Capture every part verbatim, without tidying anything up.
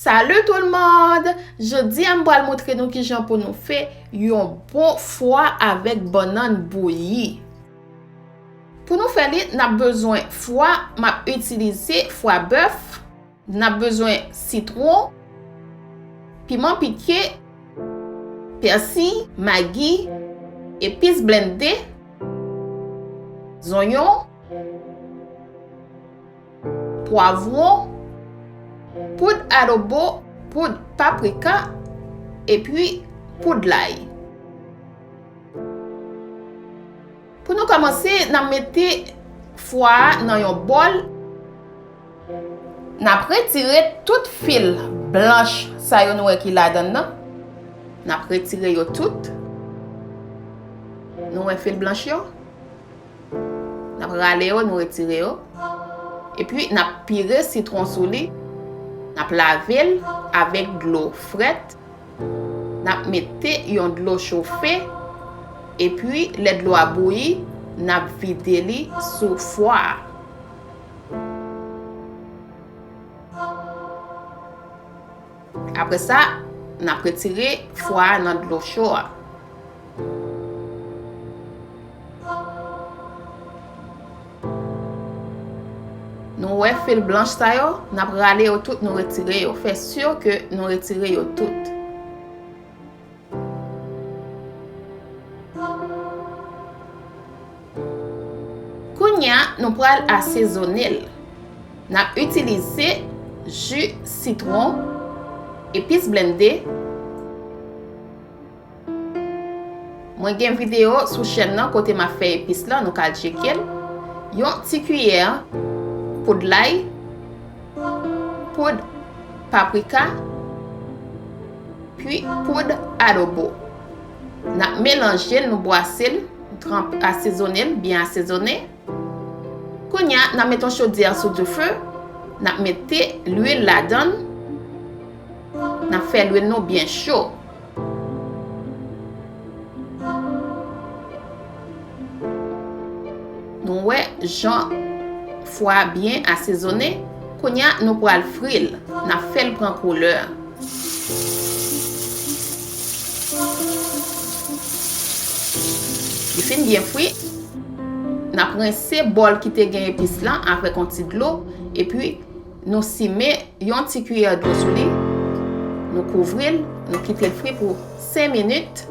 Salut tout le monde! Jodi a m pral montre nou kijan pou nou fè yon bon fwa avèk bannann bouyi. Pou nou fè li, n ap bezwen fwa, m ap itilize fwa bèf, n ap bezwen sitwon, piman pike, pèsi, magi, epis blende, zonyon, pwavwon, poud adobo, poud paprika, epi poud lay. Pou nou kòmanse, n ap mete fwa a nan yon bòl. N ap retire tout fil blanch sa yo nou wè ki ladan l nan. N ap retire yo tout. Nou wè fil blanch yo? N ap rale yo, nou retire yo. Epi, n ap pire sitwon sou li. N ap lave l avèk dlo frèt. N ap mete yon dlo chofe. Epi, lè dlo a bouyi, n ap vide li sou fwa a. Apre sa, n ap retire fwa a nan dlo cho a. Nou wè fil blanch sa yo, n ap rale yo tout, nou retire yo. Fè si ke nou retire yo tout. Kounye a, nou pral asezone l. N ap itilize ji sitwon, epis blende. Mwen gen videyo sou chèn nan kote m ap fè epis lan, nou ka al tcheke l. Yon ti kiyè poud lay, poud paprika, pi poud adobo. N ap melanje l, nou bwase l, tranp-, asezone l, byen asezone. Kounye a, n ap mete yon chodyè sou dife, n ap mete lwil ladan l, n ap fè lwil nou byen cho. Nou wè jan fwa a byen asezone. Kounye a, nou pral fri l. N ap fè l pran koulè. Li fin byen fri. N ap rense bòl ki te gen epis lan avèk yon ti dlo, epi nou simen yon ti kiyè dlo sou li, nou kouvri l, nou kite l fri pou senk minit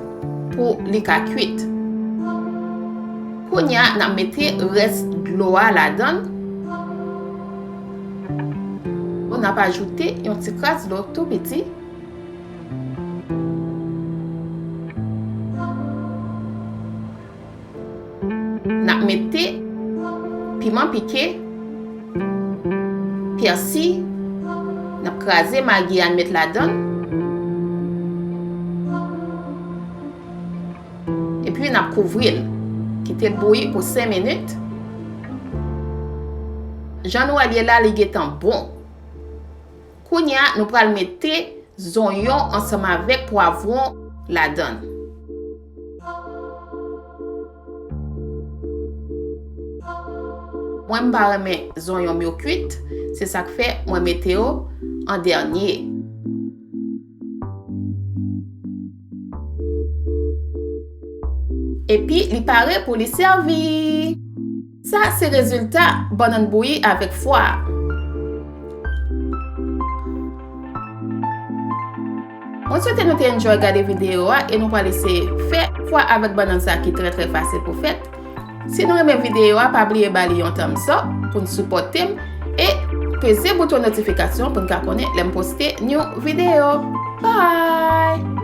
pou li ka kwit. Kounye a, n ap mete rès dlo a ladan l. Bon, n ap ajoute yon ti kras dlo tou piti. N ap mete piman pike, pèsi, n ap kraze magi a n met ladan l. Epi n ap kouvri l. Kite l bouyi pou senk minit. Jan nou wè l ye la, li gentan bon. Kounye a, nou pral mete zonyon ansanm avèk pwavwon ladan l. Mwen, m pa renmen zonyon m yo kwit, se sa k fè mwen mete yo an dènye. Epi, li pare pou li sèvi. Sa se rezilta bannann bouyi avèk fwa. Mwen swete nou te enjoy gade videyo a e nou pral eseye fè fwa avèk bannann sa ki trè, trè fasil pou fèt. Si nou renmen videyo a, pa bliye ba li yon thumbs up pou n sipòte m e peze bouton notifikasyon pou n ka konnen lè m poste new videyo. Bye!